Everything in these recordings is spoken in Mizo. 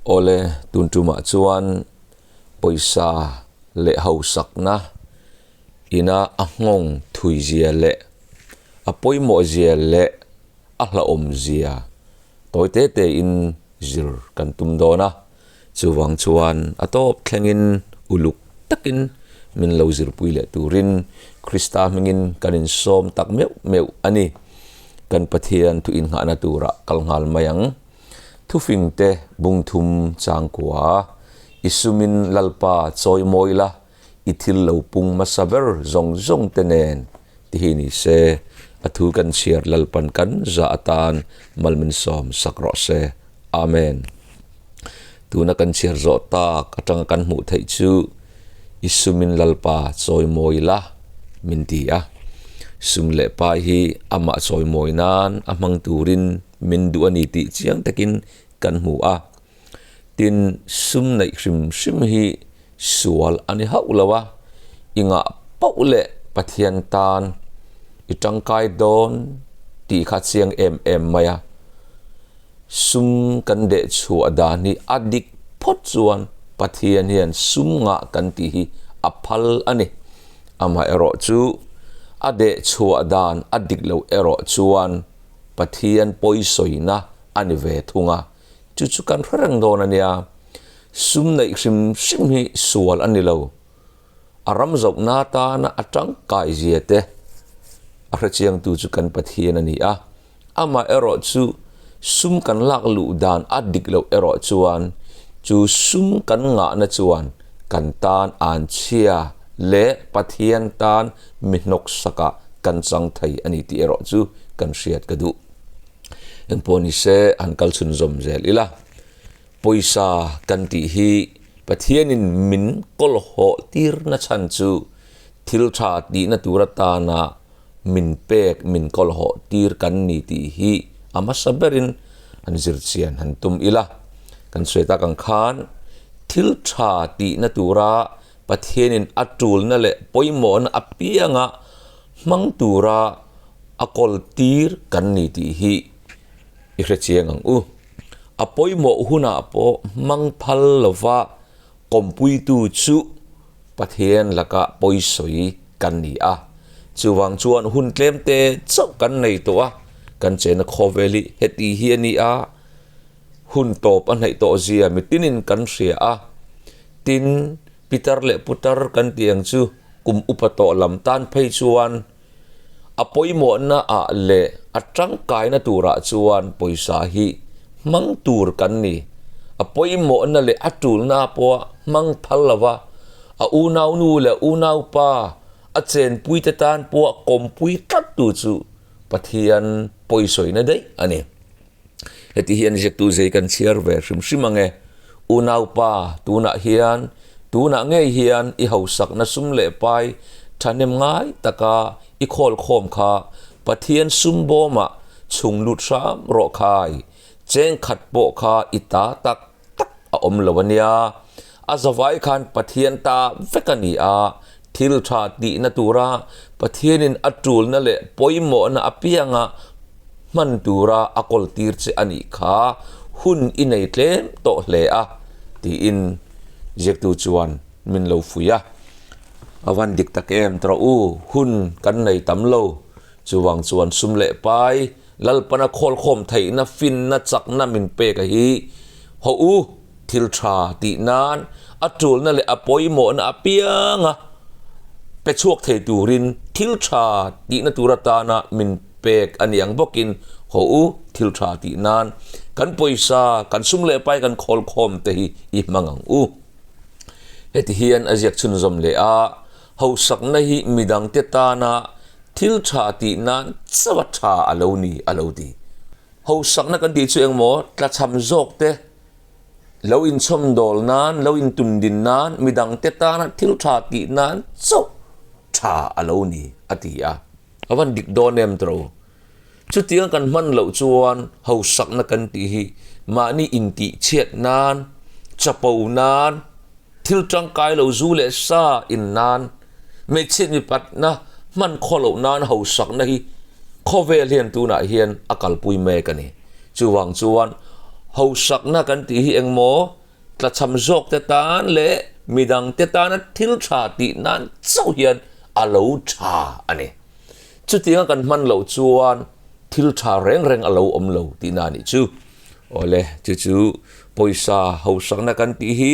Awle, tun tumah chuan pawisa leh hausakna ina a nghawng thui zia leh a pawimawh zia leh a hlauhawm zia tawi te te in zir kan tum dawn a. Chuvang chuan a tawp thlengin uluk takin min lo zirpui leh turin Krista hmingin kan insawm tak meuh meuh a ni. Kan Pathian thu innghahna turah kal nghal mai ang. Thufingte bungthum changkua, i sumin Lalpa chawi mawi la, i thil lo pung hmasa ber zawng zawng te nen ti hi ni se, a thu kan chhiar Lalpan kan zah atan mal min sawm sak rawh se. Amen. Tuna kan chhiar zawh tak atanga kan hmuh theih chu i sumin Lalpa chawimawi la min ti a. Sum leh pai hi amah chawimawi nan a hmang turin min duh a ni tih chiang takin kan hmu a. Tin, sum neih hrim hrim hi sual a ni hauh lo a, i ngah pauh leh Pathian tan i tangkai dawn tih kha chiang em em mai a. Sum kan deh chhuah dan hi a dik phawt chuan Pathian hian sum ngah kan tih hi a phal a ni. Amaherawhchu, a deh chhuah dan a dik loh erawh chuan Pathian pawisawina a ni ve thung a. Chu chu kan hre reng dawn a nia. Sum neih hrim hrim hi sual a ni lo. A ram zohna atana a tangkai zia te a hre chiangtu chu kan Pathian a ni a. Amah erawh chu sum kan lak luh dan a dik loh erawh chuan chu sum kan ngahna chuan kan tan anchhia leh Pathian tan mi hnawksakah kan chang thei a ni tih erawh chu kan hriat ka duh. Engpawh ni se han kal chhun zawm zel ila. Pawisa kan tih hi Pathianin min kawlhawh tirna chhan chu thil tha tihna tur atana min pek min kawlhawh tir kan ni tih hi a hmasa berin han zir chian han tum ila. Kan sawi tak ang khan thil tha tihna tura Pathianin a tulna leh pawimawhna apianga hmang tura a kawl tir kan ni tih hi i hre chiang ang u. A pawimawh hunah pawh hmang phal lova kawmpuitu chu Pathian laka pawisawi kan ni a. Chuvang chuan hun tlemte chauh kan nei tawh a, kan chena khawvel hi heti hi a ni a, hun tawp a hnaih tawh zia mitinin kan hria a. Tin, pitar leh putar kan tih ang chu kum upa tawh lam tan phei chuan a pawimawhna ah leh a tangkaina turah chuan pawisa hi hmang tur kan ni. A pawimawhna leh a tulna pawha hmang phal lova a unaunu leh unaupa a chenpuite tan pawha kawmpui tlat tu chu Pathian pawisawina daih a ni. Heti hian ziaktu zei kan chhiar ve hrim hrim ang e. Unaupa, tunah hian, tunah ngei hian i hausakna sum leh pai thahnem ngai taka i khawl khawm kha Pathian sum bawmah chhung lut hram rawh khai. Cheng khat pawh kha i ta tak tak a awm lo a nia. A zavai khan Pathian ta vek a ni a, thil tha tihna tura Pathianin a tulna leh pawimawhna apianga hman tura a kawl tir che a nih kha hun i nei tlem tawh hle a, tiin ziaktu chuan min lo fuih a. A van dik tak em tawh u, hun kan nei tam lo. Chuvang chuan sum leh pai Lalpana khawlkhawm theihna finna chakna min pek a hi haw u, thil tha tih nan a tulna leh a pawimawhna apianga pe chhuak thei turin thil tha tihna tur atana min pek a ni ang bawkin haw u, thil tha tih nan kan pawisa, kan sum leh pai kan khawlkhawm te hi i hmang ang u. Heti hian a ziak chhunzawm leh a, Hausakna hi midangte tana thil tha tih nan chauh a tha a lo ni a lo ti. Hausakna kan tih chu engmaw tlachham zawk te lo inchhawm dawl nan, lo intundin nan, midangte tana thil tha tih nan chauh tha a lo ni a ti a. A van dik dawn em tawh u. Chutiang kan hman loh chuan hausakna kan tih hi mahni intih chhiat nan, chapo nan, Thil tangkai lo zu leh sa in nan, hmeichhiat mipatna hman khaw loh nan hausakna hi khawvel hian tunah hian a kalpui mek a ni. Chuvang chuan Hausakna kan tih hi engmaw tlachham zawkte tan leh midangte tana thil tha tih nan chauh hian a lo tha a ni. Chutianga kan hman loh chuan thil tha reng reng a lo awm lo tihna a nih chu. Awle, chu chu pawisa hausakna kan tih hi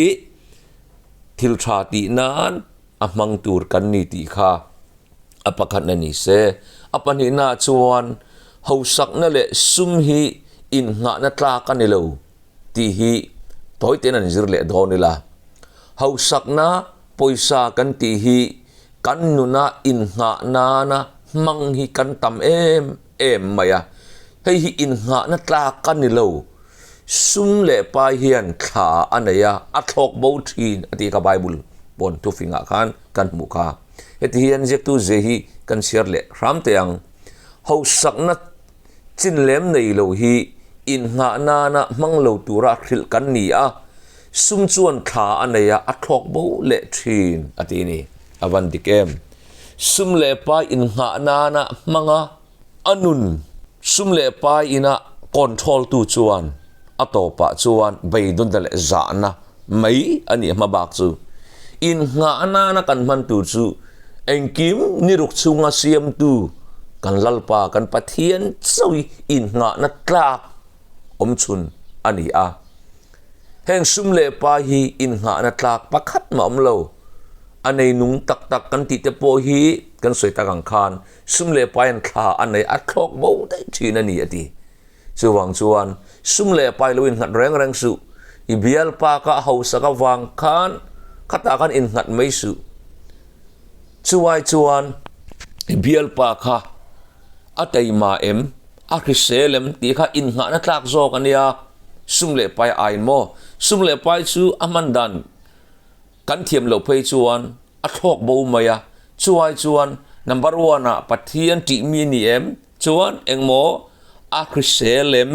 thil tha tih nan a hmang tur kan ni tih kha a pakhatna ni se. A pahnihna chuan hausakna leh sum hi innghahna tlak a ni lo tih hi tawi tein an zir leh dawn ila. Hausakna pawisa kan tih hi kan nuna innghah nana hmang hi kan tam em em mai a. Hei hi innghahna tlak a ni lo. Sum leh pai hian thla a nei a, a thlawk bo thin a tih kha Bible pawn thufingah khan kan hmuh kha. Heti hian ziaktu ze hi kan chhiar leh hram teh ang. Hausakna chin lem nei lo hi innghah nana hmang lo tura hrilh kan ni a, sum chuan thla a nei a, a thlawk bo leh thin a ti ni. A van dik em? Sum leh pai innghah nana hmanga A nun sum leh pai ina control tu chuan a tawpah chuan beidawnna leh zahna mai a nih hma bak chu innghah nana kan hman tur chu engkim ni ruk chhunga siamtu kan Lalpa kan Pathian chauh hi innghahna tlak awmchhun a ni a. Heng sum leh pai hi innghahna tlak pakhat mah awm lo. A neinung tak tak kan tih te pawh hi kan sawi tak ang khan Sum leh pai an thla a nei a thlawk bo daih thin a ni a ti. Chuvang chuan sum leh pai lo innghat reng reng suh. I bialpa ka hausak avang khan khatah khan innghat mai suh. Chuai chuan i bialpa kha a teima em, a hrisel em tih kha innghahna tlak zawk a nia. Sum leh pai ai maw? Sum leh pai chu a hman dan kan thiam loh phei chuan a thlawk bo mai a, chuai chuan number one ah Pathian tih mi a ni em? Chuan engmaw a hrisel em?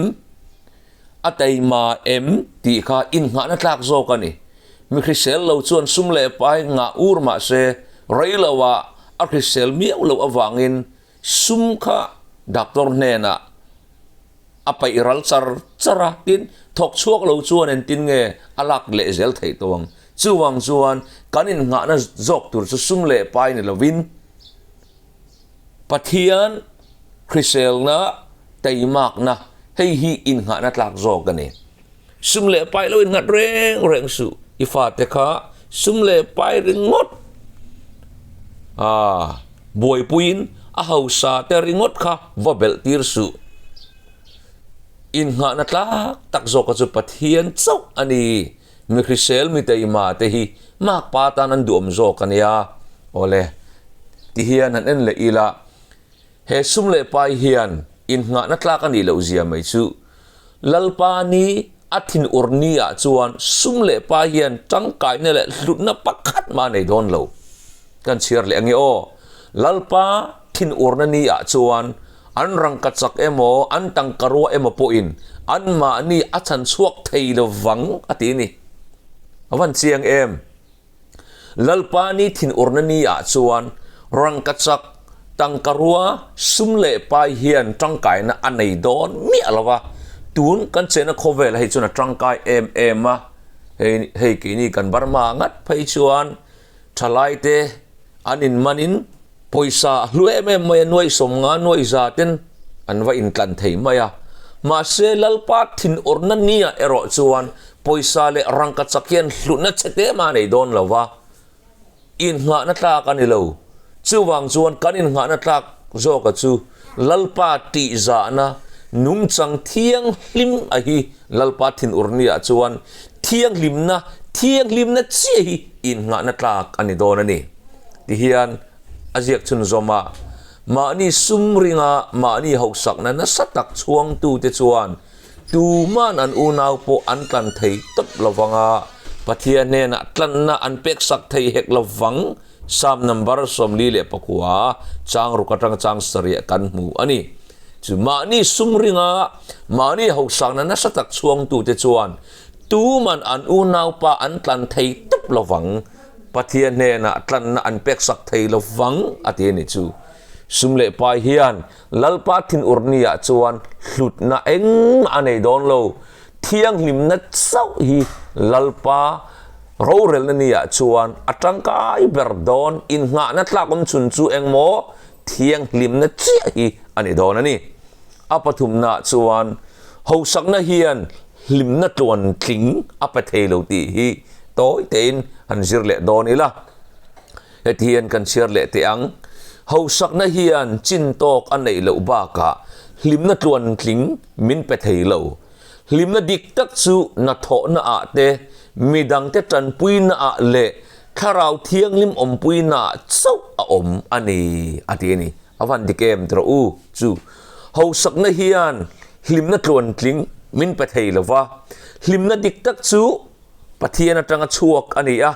A teima em? Tih kha innghahna tlak zawk a ni. Mi hrisel lo chuan sum leh pai ngah ur mah se rei lo ah a hrisel miau loh avangin sum kha doctor hnenah A paih ral char char a, tin, thawk chhuak lo chuan engtin nge a lak leh zel theih tawh ang? Chuvang chuan kan innghahna zawk tur chu sum leh pai ni lovin Pathian hriselna teimakna hei hi innghahna tlak zawk a ni. Sum leh pai lo innghat reng reng suh, i fate kha sum leh pai ringawt a buaipuiin a hausa te ringawt kha va belh tir suh. Innghahna tlak tak zawka chu Pathian chauh a ni. Mi hrisel mi teima te hi makpa tan an duhawm zawk a nia. Awle, tihian han en leh ila. He sum leh pai hian innghahna tlak a nih loh zia mai chu Lalpa ni a thinur ni ah chuan sum leh pai hian tangkaina leh hlutna pakhat mah a nei dawn lo. Kan chhiar leh ange aw. Lalpa thinurna ni ah chuan an rangkachak emaw an tangkarua emaw pawhin anmahni a chhan chhuak thei lovang a ti a ni. A van chiang em? Lalpa ni thinurna ni ah chuan rangkachak, tangkarua, sum leh pai hian tangkaina a nei dawn miah lo va, tun kan chena khawvel hei chuan a tangkai em em a, hei hei keini kan Burma ngat phei chuan thalai te an inmanin pawisa a hlu em em mai a, nuai sawmnga nuai za ten an va intlan thei mai a, mahse Lalpa thinurna ni ah erawh chuan Pawisa leh rangkachak hian hlutna che te mah a nei dawn lo va, innghahna tlak a ni lo. Chuvang chuan kan innghahna tlak zawka chu Lalpa tihzahna nungchang thianghlim a hi Lalpa thinurniah chuan thianghlimna thianghlimna chiah hi innghahna tlak a ni dawn a ni. Tihian a ziak chhunzawm a, mahni sum ringa mahni hauhsakna nasa tak chhuangtute chuan Tuman an unau pawh an tlan thei tawp lo vang a, Pathian hnenah tlanna an peksak thei hek lo vang, Psalm number 49, chang ruk atanga chang sarih kan hmu a ni. Chu mahni sum ringa mahni hausakna nasa tak chhuangtute chuan tuman an unaupa an tlan thei tawp lo vang, Pathian hnenah tlanna an peksak thei lo vang a ti a ni chu. Sum leh pai hian Lalpa thinurni ah chuan hlutna engmah a nei dawn lo. Thianghlimna chauh hi Lalpa rorelna niah chuan a tangkai ber dawn, innghahna tlak awm chhun chu engmaw thianghlimna chiah hi a ni dawn a ni. A pathumnaah chuan hausakna hian hlimna tluan tling a pe thei lo tih hi tawi tein han zir leh dawn ila. Heti hian kan chhiar leh teh ang, Hausakna hian chin tawk a neih loh bakah hlimna tluan tling min pe thei lo. Hlimna dik tak chu hnathawhna ah te, midangte tanpuina ah leh Thlarau Thianghlim awmpuina ah chauh a awm a ni, a ti a ni. A van dik em tawh u chu. Hausakna hian hlimna tluan tling min pe thei lo va, hlimna dik tak chu Pathian atanga chhuak a ni a.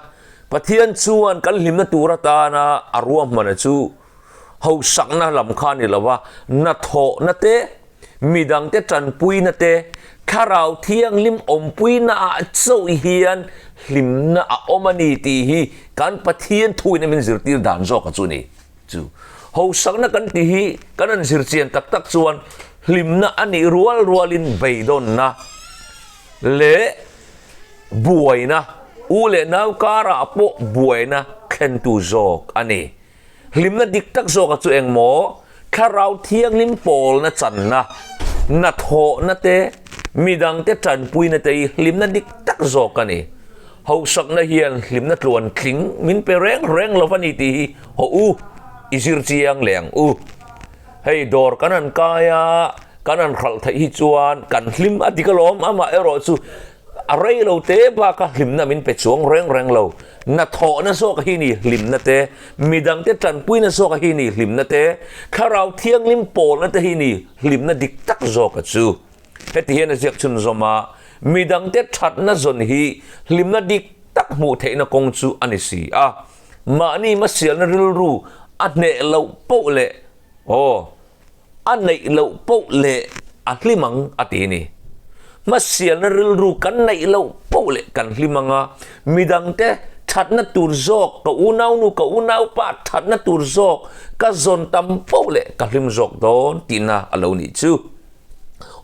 Pathian chuan kan hlimna tur atana a ruahmana chu Hausakna lam kha a ni lo a, hnathawhna te, midangte tanpuina te, Thlarau Thianghlim awmpuina ah chauh hian hlimna a awm a ni tih hi kan Pathian thuin a min zirtir dan zawk a chu ni. Chu hausakna kan tih hi kan han zir chian tak tak chuan hlimna a nih rual rualin beidawnna leh buaina, u leh nau karah pawh buaina thlentu zawk a ni. Hlimna dik tak zawka chu eng maw? Thlarau Thianghlim pawlna channa, hnathawhna te, midangte tanpuina te hi hlimna dik tak zawk a ni. Hausakna hian hlimna tluan tling min pe reng reng lo a ni tih hi hawh u, i zir chiang leh ang u. Hei dawr kan han kai a, kan han hralh theih hi chuan kan hlim a dik alawm, amaherawh chu A rei lo te baka hlimna min pe chuang reng reng lo. Hnathawhna zawk hi ni hlimna te, midangte tanpuina zawk hi ni hlimna te, Thlarau Thianghlim pawlna te hi ni hlimna dik tak zawk a chu. Heti hian a ziak chhunzawm a, midangte thatna zawn hi hlimna dik tak hmuh theihna kawng chu a ni si a. Mahni hmasialna rilru a hneh loh poh leh aw. A neih loh poh leh a hlim ang a ti ni. Hmasialna rilru kan neih loh poh leh kan hlim ang a, midangte thatna tur zawk, ka unaunu, ka unaupa thatna tur zawk ka zawn tam poh leh ka hlim zawk dawn tihna a lo nih chu.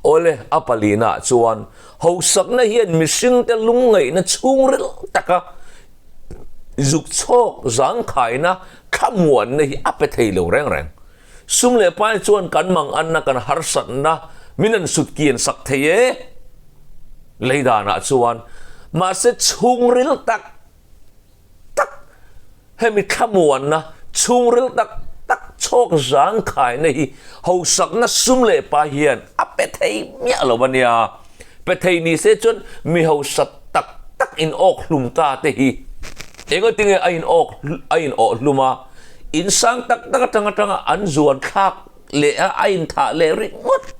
Awle, a palinaah chuan hausakna hian mihringte lungngaihna chhungril taka zuk chhawk zangkhaina thlamuanna hi a pe thei lo reng reng. Sum leh pai chuan kan manganna, kan harsatna min an sut kian sak thei e. Lei danah chuan mahse chhungril tak tak hemi thlamuanna, chhungril tak tak chhawk zangkhaina hi hausakna sum leh pai hian a pe thei miah lo a nia. Pe thei ni se chuan mi hausa tak tak in awk hlum ta te hi engatinge a in awk a in awh hlum a, in sang tak tak atang atanga an zuan thlak leh a, a in thah leh ringawt.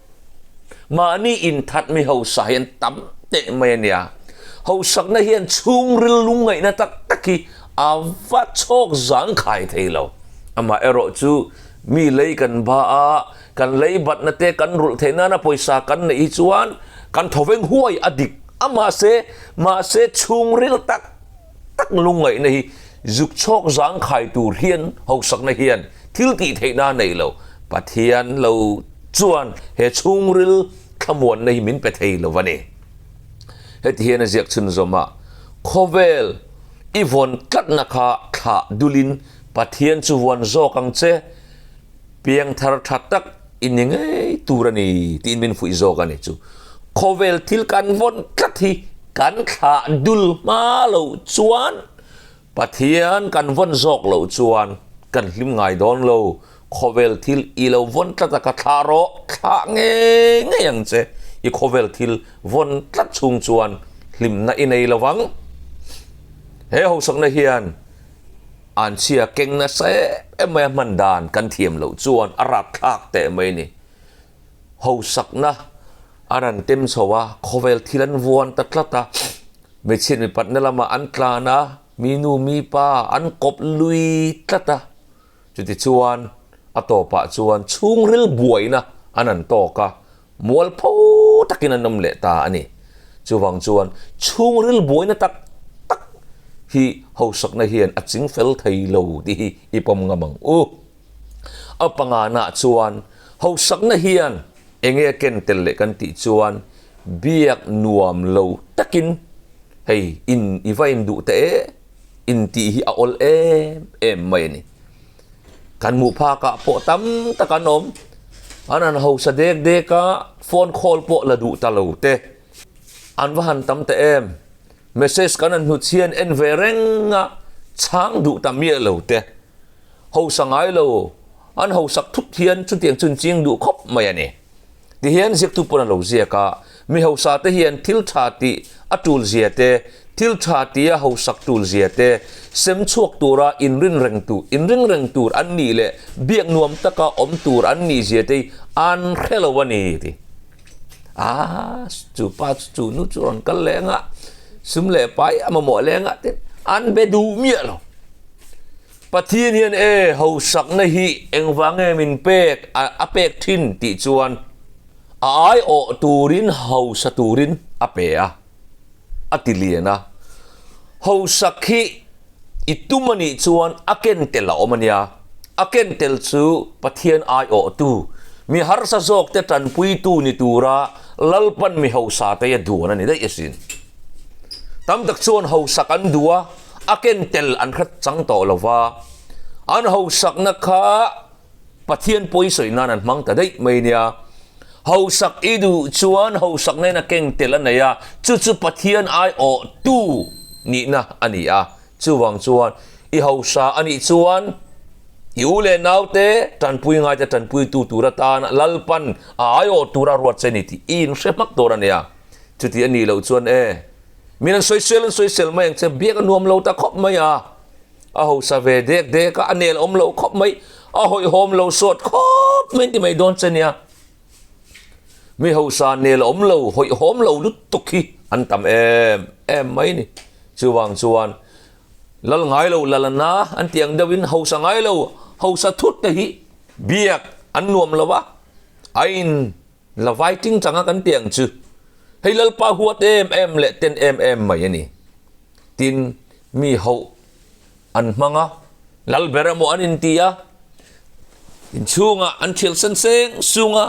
Mahni in that mi hausa hi an tam teh mai a nia. Hausakna hian chhungril lungngaihna tak tak hi a va chhawk zangkhai thei lo. Amaherawh chu mi lei kan ba a, Kan lei batna te kan rulh theih nana pawisa kan neih hi chuan kan thawveng huai a dik a mahse mahse chhungril tak tak lungngaihna hi zuk chhawk zangkhai tur hian hausakna hian thil tih theihna a nei lo. Pathian lo chuan he chhungril thlamuanna hi min pe thei lo a ni. Heti hian a ziak chhunzawm a, Khawvel i vawn tlatna kha thlah dulin Pathian chu vuan zawk ang che. Piangthar tha tak i ni ngei tur a ni tiin min fuih zawk a ni chu. Khawvel thil kan vawn tlat hi kan thlah dul hma loh chuan Pathian kan vawn zawk loh chuan kan hlim ngai dawn lo. Khawvel thil i lo vawn tlat a ka thlah rawh, thlah ngei ngei ang che. I khawvel thil vawn tlat chhung chuan hlimna i nei lo vang. He hausakna hian Anchhia keng nasa em em mai a hman dan kan thiam loh chuan a rapthlak teh mai ni. Hausakna an han tem chho a, khawvel thil an vuan ta tlat a, hmeichhiat mipatna lamah an tlan a, mi nu mi pa an kawp lui tlat a, chutichuan a tawpah chuan chhungril buaina an han tawk a, Mualpho takin an awm leh ta a ni. Chuvang chuan chhungril buaina tak tak hi hausakna hian a ching fel thei lo tih hi i pawm ngam ang u. A pangana chuan hausakna hian enge a ken tel leh kan tih chuan biak nuam lo takin hei in i va induh teh e intih hi a awl em em mai a ni. Kan hmuh phakah pawh tam tak an awm. An han hausa dek dek a, phone call pawh la duh ta lo te. An va han tam ta em. Message kan han hnut hian en ve reng a, chhang duh ta miah lo te. Hausa ngai lo, an hausak thut hian chutiang chu an ching duh khawp mai a ni. Tihian ziaktu pawn a lo ziak a, mi hausa te hian thil tha tih a tul zia te, thil tha tia hausak tul zia te, sem chhuak tura inrin reng tur, inring reng tur an nih leh biak nuam taka awm tur an nih zia te hi an hre lo a ni ti. Aa, chu pa chu chu nu chu rawn kal leng a, sum leh pai a mamawh leng a tin an be duh miah lo. Pathian hian e hausakna hi engvang nge min pek a pek thin tih chuan a aiawh turin hausa turin a pe a, a ti lian a. Hausak hi i tum a nih chuan a ken tel a awm a nia, a ken tel chu Pathian aiawhtu, mi harsa zawkte tanpuitu ni tura Lalpan mi hausa te a duan a ni daih asin. Tam tak chuan hausak an duh a, a ken tel an hre chang tawh lo va, an hausakna kha Pathian pawi sawi nan an hmang ta daih mai nia. Hausak i duh chuan hausakna in a keng tel a nei a, chu chu Pathian aiawhtu nihna a ni a. Chuvang chuan i hausa a nih chuan i u leh naute tanpui ngaite tanpuitu tur atan Lalpan a aiawh tura ruat che ni tih i inhre hmak dawn a nia. Chuti a nih loh chuan e, min an sawisel an sawisel mai ang che, biak a nuam lo ta khawp mai a, a hausa ve dek dek a, a nel awm lo khawp mai, a hawihhawm lo sawt khawp mai an ti mai dawn che nia. Mi hausa nel awm lo, hawihhawm lo lutuk hi an tam em em mai ni. Chuvang chuan lal ngai lo lal an a, an ti ang deuhin hausa ngai lo, hausa thut te hi biak an nuam lo a, a in La vai ting changa kan tih ang chu hei Lalpa huat em em leh ten em em mai a ni. Tin, mi hoh an hmang a, lal ber emaw an inti a, inchhungah an thial sen seng sung a,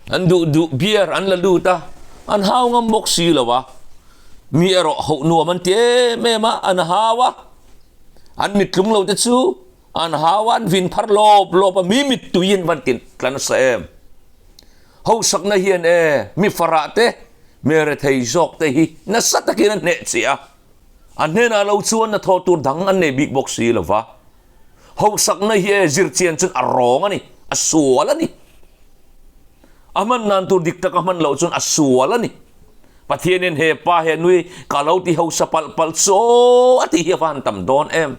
an duh duh beer an la lut a, an hau ngam bawk si lo a, mi erawh hoh nuam an ti em em a, an hau a, an mittlung lo te chu An hau a, an vin phar lawp lawp a, mi mittui in van tin tla nasa em. Hausakna hian e, mi farah te, mi rethei zawk te hi nasa takin a hneh chiah a. A hnenah lo chuan na thaw tur dang an nei bik bawk si lo va. Hausakna hi e zirchian chuan a rawng a ni, a sual a ni. A hman nan tur dik tak a hman loh chuan a sual a ni. Pathianin he pa he nui ka lo ti hausa palh palh chaw a tih hi a va han tam dawn em.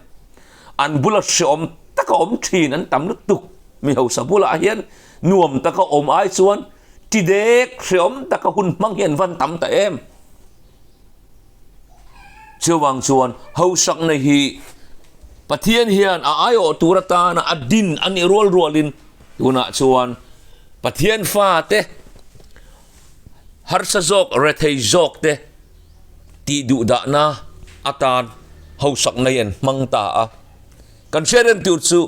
An bula hreawm taka awm thin an tam lutuk. Mi hausa bulah hian nuam taka awm ai chuan ti dek hreawm taka hun hmang hi an van tam ta em. Chuvang chuan hausakna hi Pathian hian a aiawh tur atana a din a nih rual rualin tunah chuan Pathian fate harsa zawk rethei zawk te tih duh dahna atan hausakna hi an hmang ta a. Kan hriat reng tur chu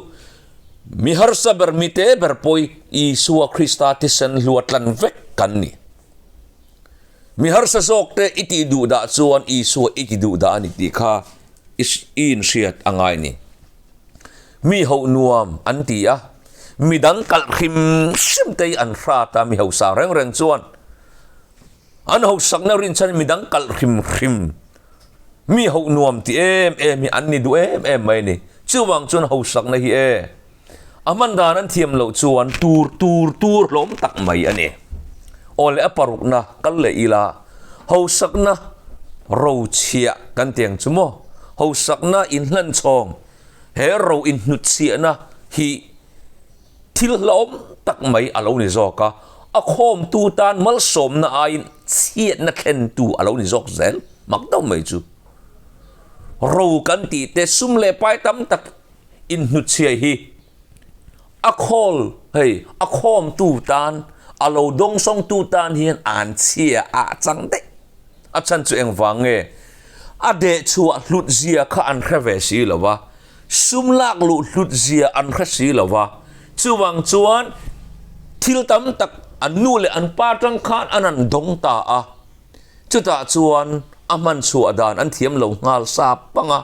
mi harsa ber mi te ber pawi Isua Krista thisen hlua tlan vek kan ni. Mi harsa zawk te i tih duh dah chuan Isua i ti duh dah a ni tih kha i inhriat a ngai ni. Mi hoh nuam an ti a, mi dang kalh hrim hrim te hi an hrat a, mi hausa reng reng chuan an hausakna rinchhan mi dang kalh hrim hrim, mi hoh nuam ti em em hi an ni duh em em mai a ni. Chuvang chuan hausakna hi e, a hman dan an thiam loh chuan tur tur tur hlawm tak mai a ni. Aw leh a parukna kal leh ila, hausakna rochhiah kan ti ang chu maw? Hausakna inhlanchhawng, he ro inhnutchhiahna hi thil hlauhawm tak mai a lo ni zawk a, a khawmtu tan malsawmna aiin chhiatna thlentu a lo ni zawk zel mak deuh mai chu. Ro kan tih te sum leh pai tam tak inhnutchhiah hi a khawl hei a khawmtu tan a lo dawngsawngtu tan hian an chhia a chang daih. A chhan chu engvang nge? A deh chhuah hlut zia kha an hre ve si lo va, sum lak luh hlut zia an hre si lo va, chuvang chuan thil tam tak an nu leh an pa tang khan an han dawng ta a. Chutah chuan a hman chhuah dan an thiam lo nghal sa pang a,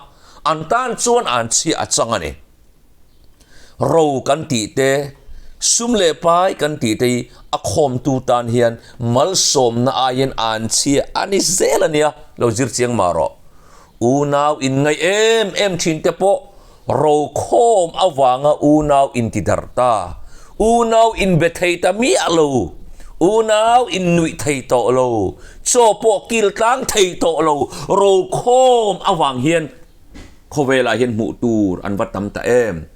an tan chuan an chhiah a chang a ni. Ro kan tih te, sum leh pai kan tih te hi a khawmtu tan hian malsawmna aiin an chhiah a ni zel a nia, lo zir chiang mah rawh. Unau inngaih em em thin te pawh ro khawm avanga unau intidarh ta, unau inbe thei ta miah lo, unau innuih thei tawh lo, chaw pawh kil tlang thei tawh lo, ro khawm avang hian Khawvelah hian hmuh tur an va tam ta em?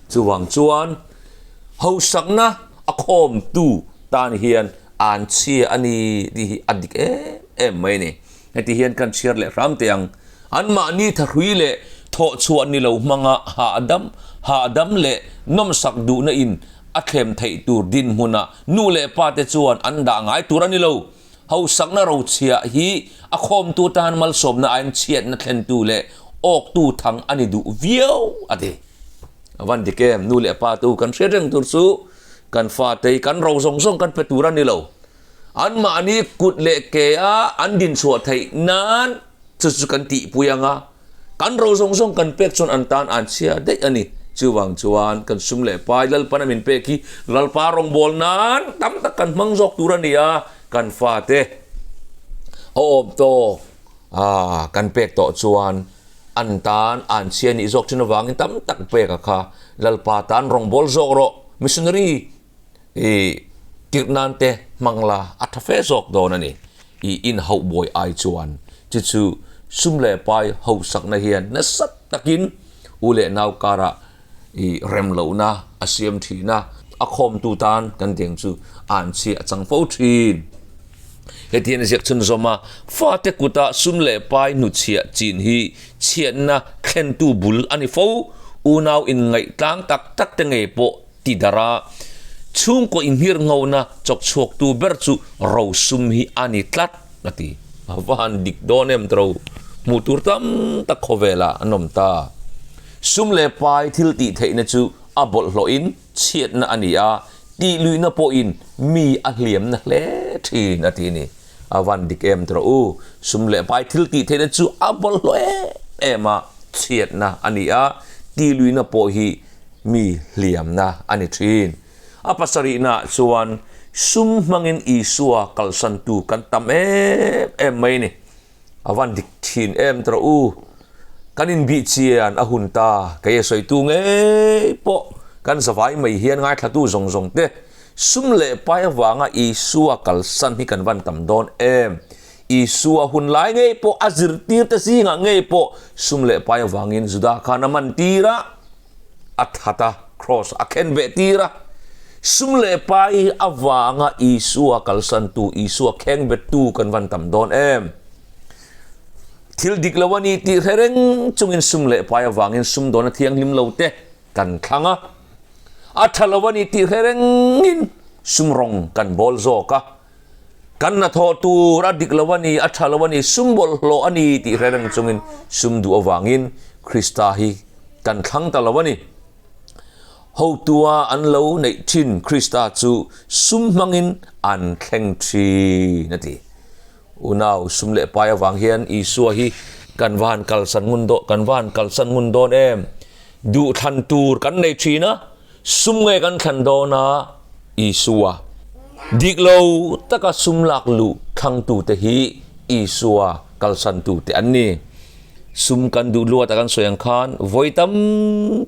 Chuvang chuan hausakna a khawmtu tan hian an chhia a ni tih hi a dik em em mai a ni. Heti hian kan chhiar leh hram teh ang. Anmahni thahrui leh thawhchhuah ni lo hmanga hahdam hahdam leh nawmsak duhna in a thlem theih tur dinhmunah nu leh pa te chuan an dah ngai tur a ni lo. Hausakna rochhiah hi a khawmtu tan malsawmna aiin chhiatna thlentu leh awktu thang a ni duh viau a ti. A van dik em, nu leh pa tu kan hriat reng tur chu kan fate hi kan ro zawng zawng kan pe tur a ni lo. Anmahni kut leh ke a an dinchhuah theih nan chu chu kan tihpui ang a, Kan ro zawng zawng kan pek chuan an tan an chhia daih a ni. Chuvang chuan kan sum leh pai Lalpan a min pek hi Lalpa rawngbâwl nan tam tak kan hmang zawk tur a ni a, kan fate a awm tawk a kan pek tawh chuan an tan an chhia nih zawk thin avangin tam tak pek a kha Lalpa tan rawngbâwl zawk rawh missionary I tirh nan te hmang la a tha fe zawk dawn a ni. I inhauh buai ai chuan chu chu sum leh pai hausakna hian nasa takin u leh nau karah i rem lohna a siam thin a, a khawmtu tan kan tih ang chu an chhiah a chang fo thin. Heti hian a ziak chhunzawm a, fate kuta sum leh pai hnuchhiah chin hi chhiatna thlentu bul a ni fo, unau inngaih tlang tak tak te ngei pawh Ti darh a, chhungkaw inhir ngona chawk chhuaktu ber chu rosum hi a ni tlat a ti. A va han dik dawn em tro, hmuh tur tam tak khawvelah an awm ta. Sum leh pai thil tih theihna chu a bawlhhlawhin chhiatna a ni a, tih luihna pawhin mi a hliamna hle thin a ti a ni. A van dik em tro u, sum leh pai thil tih theihna chu a bawlhhlawh em em a, chhiatna a ni a, tih luihna pawh hi mi hliamna a ni thin. A pasarihnaah chuan sum hmangin Isua kalsantu kan tam em em mai a ni. A van dik thin em tawh u. Kan inbih chian a hun ta, kei a sawitu ngei pawh kan zavai mai hian ngaithlatu zawng zawng te sum leh pai avanga Isua kalsan hi kan van tam dawn em. Isua hun lai ngei pawh a zirtirte zingah ngei pawh sum leh pai avangin Juda khan a man tir a, a that a, cross a khen ve tir a. Sum leh pai avanga Isua kalsantu, Isua kheng bettu kan van tam dawn em? Thil dik lo a ni tih hre reng chungin sum leh pai avangin sumdawn a thianghlim lo te kan thlang a. A tha lo a ni tih hre rengin sum rawng kan bawl zawk a. Kan hnathawh tur a dik lo a ni, a tha lo a ni, sum bawlhhlawh a ni tih hre reng chungin sum duh avangin Krista hi kan thlang ta lo a ni. Hotua an lo neih thin Krista chu sum hmangin an thleng thin a ti. Unau, sum leh pai avang hian Isua hi kan va han kalsan ngun dawn, kan va han kalsan ngun dawn em? Duhthlan tur kan nei thin a. Sum nge kan thlan dawn a Isua? Dik lo taka sum lak luh thlangtute hi Isua kalsantute an ni. Sum kan duh luat a kan sawi ang khan vawi tam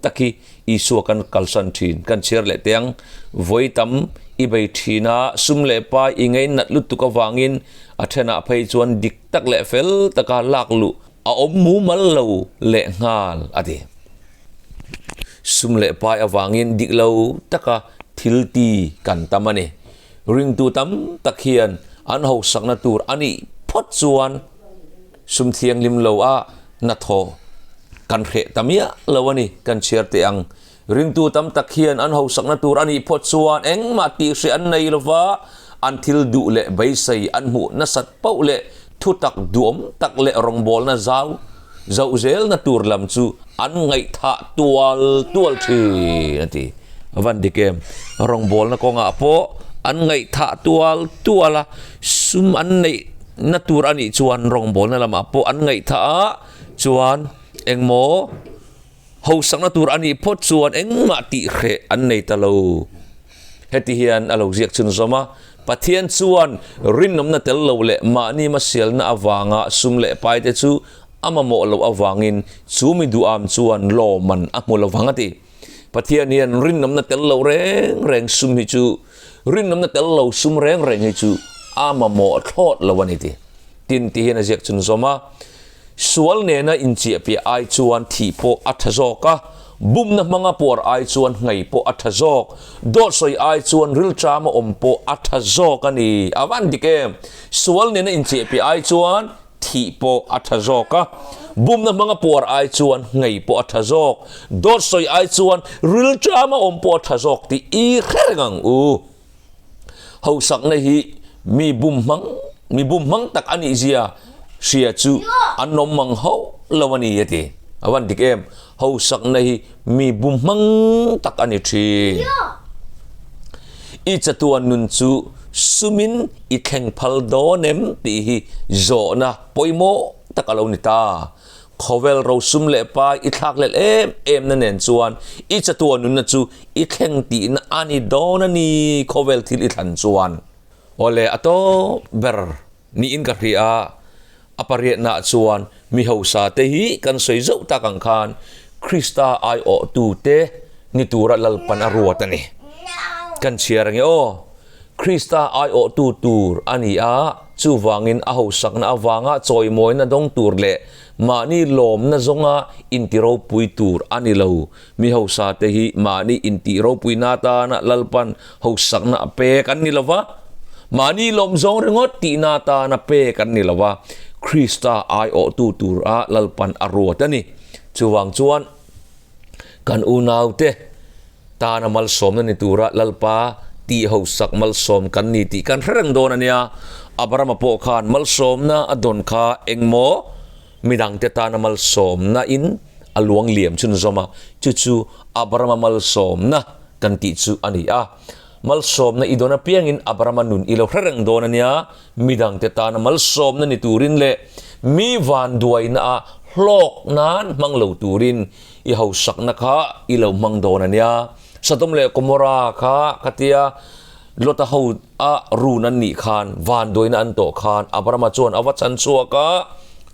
tak hi Isua kan kalsan thin. Kan chhiar leh teh ang. Vawi tam i bei thin a, sum leh pai i ngei nat lutuk avangin a thenah phei chuan dik tak leh fel taka lak luh a awm mumal lo leh nghal a ti. Sum leh pai avangin dik lo taka thil ti kan tam a ni. Ringtu tam tak hian an hausakna tur a nih phawt chuan sum thianghlim lo a hnathawh kan hreh ta miah lo a ni kan chhiar teh ang. Ringtu tam tak hian an hausakna tur a nih phawt chuan engmah tih hreh an nei lova, an thil duh leh beisei an hmuh nasat poh leh thutak duhawm tak leh rawngbawlna zau Zoh zelna tur lam chu an ngaihthah tual tual thin a ti. A van dik em? Rawngbawlna kawngah pawh an ngaihthah tual tual a, sum an neih na tur a nih chuan rawngbawlna lamah pawh an ngaihthah a, chuan engmaw hausakna tur a nih phawt chuan engmah tih hreh an nei ta lo. Heti hian a lo ziak chhunzawm a, Pathian chuan rinawmna tel lo leh mahni hmasialna avanga sum leh paite chu a mamawh loh avangin chu mi duham chuan lawman a hmu lovang a ti. Pathian hian rinawmna tel lo reng reng sum hi chu rinawmna tel lo sum reng reng hi chu a mamawh thlawt lo a ni ti. Tin ti hian a ziak chhunzawm a. Sual nena inchiahpiah ai chuan thih pawh a tha zawk a, bumna hmanga puar ai chuan nghei pawh a tha zawk, dawt sawi ai chuan rilṭama awm pawh a tha zawk a ni. A van dik em? Sual nena inchiahpiah ai chuan thih pawh a tha zawk a, bumna hmanga puar ai chuan nghei pawh a tha zawk, dawt sawi ai chuan rilṭama awm pawh a tha zawk tih i hre reng ang u. Hausakna hi mi bum hmang mi bum hmang tak a nih zia hria chu an awm mang hauh lo a ni a ti. A van dik em? Hausakna hi mi bum hmang tak a ni thin. I chatuan nun chu sumin i thleng phal dawn em tih hi zawhna pawimawh tak a lo ni ta. Khawvel rosum leh pa i thlak lel em em na nen chuan i chatuan nunna chu i thleng tihna a ni dawn a ni khawvel thil i thlan chuan. Awle a tawp ber niin ka hria a, a pariatnaah chuan mi hausa te hi kan sawi zauh tak ang khan Krista aiawhtu te ni tura Lalpan a ruat a ni. Kan chhiar ange aw. Krista aiawhtu tur a ni a, chuvangin a hausakna avanga chawimawina dawng tur leh mahni lawmna zawnga intiropui tur a ni lo. Mi hausate hi mahni intihropuina atana Lalpan hausakna a pek an ni lo va, mahni lawm zawng ringawt tihna atana pek an ni lo va, Krista aiawhtu tura Lalpan a ruat a ni. Chuvang chuan kan unaute. Tana malsawmna ni tura Lalpa tih hausak malsawm kan ni tih kan hre reng dawn a nia. Abrahama pawh khan malsawmna a dawn kha engmaw midangte tana malsawmna in a luang liam chhunzawm a, chu chu Abrahama malsawmna kan tih chu a ni a. Malsawmna i dawn apiangin Abrahama nun i lo hre reng dawn a nia, midangte tana malsawmna ni turin leh mi vanduaina a hlawk nan hmang lo turin I hausakna kha i lo hmang dawn a nia. Sodom leh Gomorrah kha khatia Lota ho a run an nih khan, vanduaina an tawh khan Abrahama chuan a va chan chhuak a,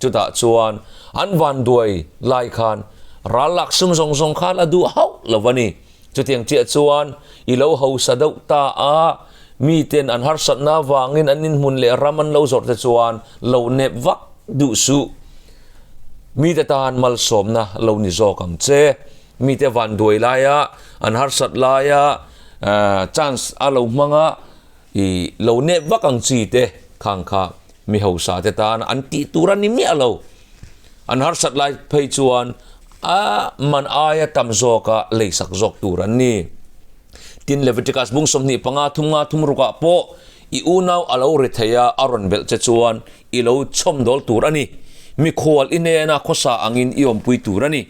chutah chuan an vanduai lai khan ral lak sum zawng zawng khan a duh hauh lo a ni. Chutiang chiah chuan i lo hausa deuh ta a, miten an harsatna avangin an inhmun leh ram an lo zawrh te chuan lo nep vak duh suh. Mite tan malsawmna lo ni zawk ang che. Mite vanduai laia, an harsat laia chance a lo hmang a, i lo nep vak ang chi te khang kha mi hausa te tan an tih tur a ni miah lo. An harsat lai phei chuan a man aia tam zawka leisak zawk tur an ni. Tin Leviticus bung 25 thum nga thum rukah pawh i unau a lo ri thei a, a rawn belh che chuan I lo chhawmdawl tur a ni. Mikhual i nena khawsa angin i awmpui tur a ni.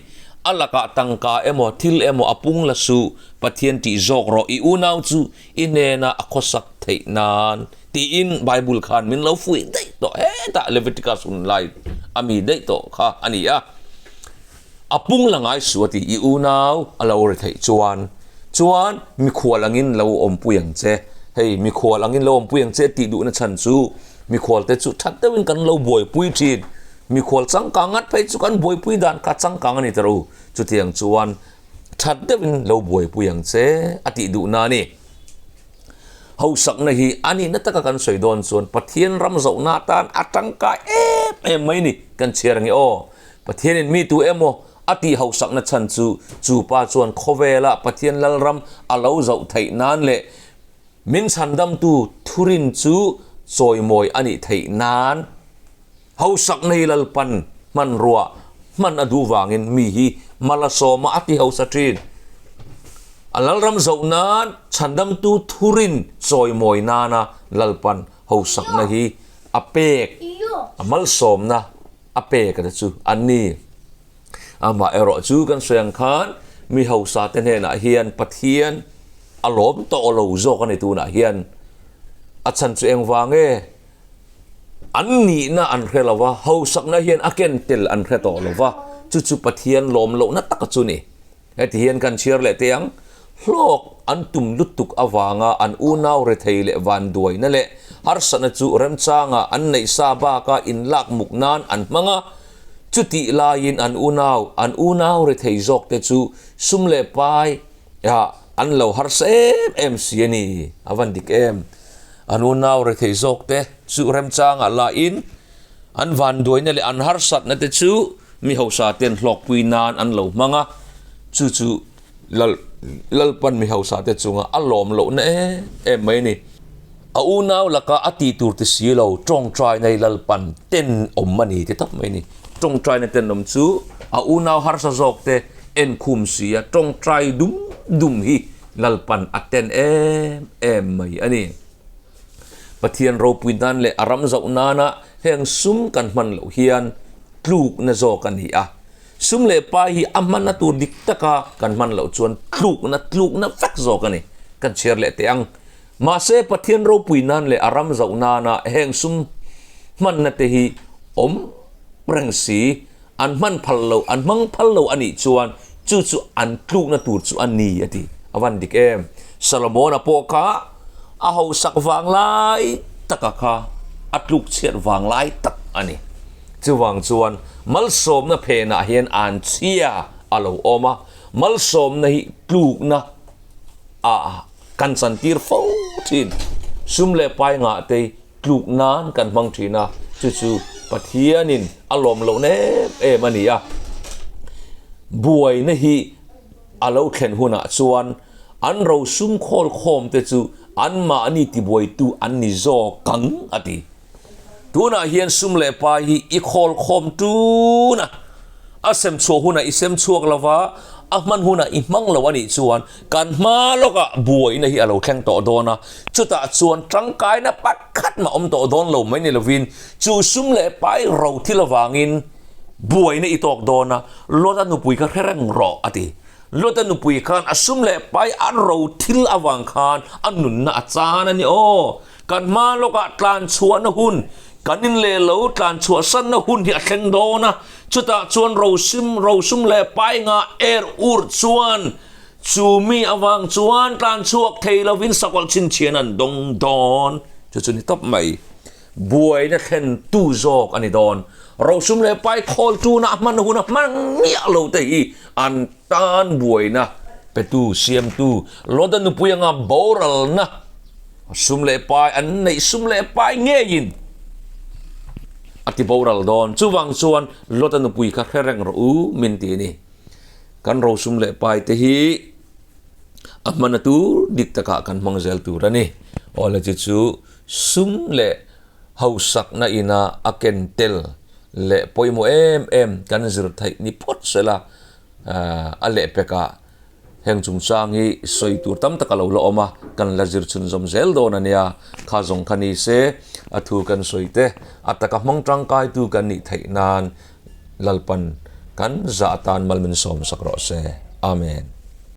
A lakah tangka emaw thil emaw a pung la suh, Pathian tih zawk rawh i unau chu i nena a khawsak theih nan tiin Bible khan min lo fuih daih tawh hetah Leviticus hun lai a mi daih tawh kha a ni a. A pung la ngai suh a ti, i unau a lo ri theih chuan chuan mikhual angin lo awmpui ang che. Hei mikhual angin lo awmpui ang che tih duhna chhan chu Mikhualte chu that deuhin kan lo buaipui thin. Mikhual changkang ngat phei chu kan buaipui dan kha changkang a ni ta ro. Chutiang chuan that deuhin lo buaipui ang che a tih duhna a ni. Hausakna hi a nihna taka kan sawi dawn chuan Pathian ram zohna atan a tangkai em em mai ni kan chhiar ang e aw. Pathianin mi tu emaw a tih hausakna chhan chu chu pa chuan khawvela Pathian Lalram a lo zoh theih nan leh Min chhandamtu thurin chu chawimawi a nih theih nan hausak nei Lalpan hmanrua hman a duh vangin mi hi mal a sawm a, a ti hausa thin. A Lalram zoh nan chhandamtu thurin chawimawi nana Lalpan hausakna hi a pek, a malsawmna a pek te chu an ni. Amah erawh chu kan sawi ang khan mi hausa te hnenah hian Pathian a lawm tawh lo zawk a ni tunah hian. A chhan chu engvang nge? An nihna an hre lo va, hausakna hian a ken tel an hre tawh lo va, chu chu Pathian lawm lohna taka chu ni. Heti hian kan chhiar leh teh ang, hlawk an tum lutuk avanga an unau rethei leh vanduaina leh harsatna chu remchanga an neih sa baka inlak muk nan an hmang a, chutih laiin an unau, an unau rethei zawkte chu sum leh pai ah an lo harsa em em si a ni. A van dik em? An unau rethei zawkte chu remchanga lahin an vanduaina leh an harsatna te chu mi hausa ten hlawkpui nan an lo hmang a, chu chu Lal Lalpan mi hausa te chunga a lawm lohna em em mai a ni. A unau laka a tih tur ti si lo tawngtaina hi Lalpan tenawm a ni ti tawp mai a ni. Tawngtaina tenawm chu a unau harsa zawk te enkhum si a tawngtai dum dum hi Lalpan a ten em em mai a ni. Pathian ropui nan leh a ram zauh nana heng sum kan hman loh hian tlukna zawk a ni a. Sum leh pai hi a hmanna tur dik taka kan hman loh chuan tlukna tlukna vek zawk a ni. Kan chhiar leh teh ang. Mahse Pathian ropui nan leh a ram zauh nana heng sum hmanna te hi awm reng si. An hman phal lo, an hmang phal lo a nih chuan chu chu an tlukna tur chu a ni a ti. A van dik em? Solomon-a pawh kha a hausak vang lai taka kha a tluk chhiat vang lai tak a ni. Chuvang chuan malsawmna phenah hian an chhia a lo awm a, malsawmna hi tlukna ah kan chantir fo thin. Sum leh pai ngah te tluk nan kan hmang thin a, chu chu Pathianin a lawm lohna em em a ni a. Buaina hi a lo thlen hunah chuan an rosum khawl khawm te chu anmahni tibuaitu an ni zawk ang a ti. Tunah hian sum leh pai hi i khawl khawm tun a, A sem chhuah hunah i sem chhuak lo va, a hman hunah i hmang lo a nih chuan kan hma lawkah buaina hi a lo thleng tawh dawn a, chutah chuan tangkaina pakhat mah awm tawh dawn lo mai ni lovin chu sum leh pai ro thil avangin buaina i tawk dawn a, Lota nupui kha hre reng rawh a ti. Lota nupui khan a sum leh pai a ro thil avang khan a nunna a chan a ni aw. Kan hma lawkah tlan chhuahna hun Kan in leh lo tlan chhuahsanna hun hi a thleng dawn a, chutah chuan rosim, rosum leh painga er ur chuan chu mi avang chuan tlan chhuak thei lovin sakawlh chhinchhian an dawng dawn. Chu chu ni tawp mai. Buaina thlen tu zawk a ni dawn. Rosum leh pai khawl tuna a hman hun a hmang miah lo te hi an tan buaina petu, siamtu, Lota nupui anga boralna, Sum leh pai an neih sum leh pai ngeiin a ti boral dawn. Chuvang chuan Lota nupui kha hre reng rawh u min ti a ni. Kan ro sum leh pai te hi a hmana tur dik takah kan hmang zel tur a ni. Awle chu chu sum leh hausakna ina a ken tel leh pawimawh em em kan zir theih ni phawt sela a lehpekah Heng chungchang hi sawi tur tam tak a lo la awm a, kan la zir chhunzawm zel dawn a nia. Kha zawng kha ni se, a thu kan sawi te, a taka hmang tangkaitu kan nih theih nan Lalpan kan zah atan mal min sawm sak rawh se. Amen.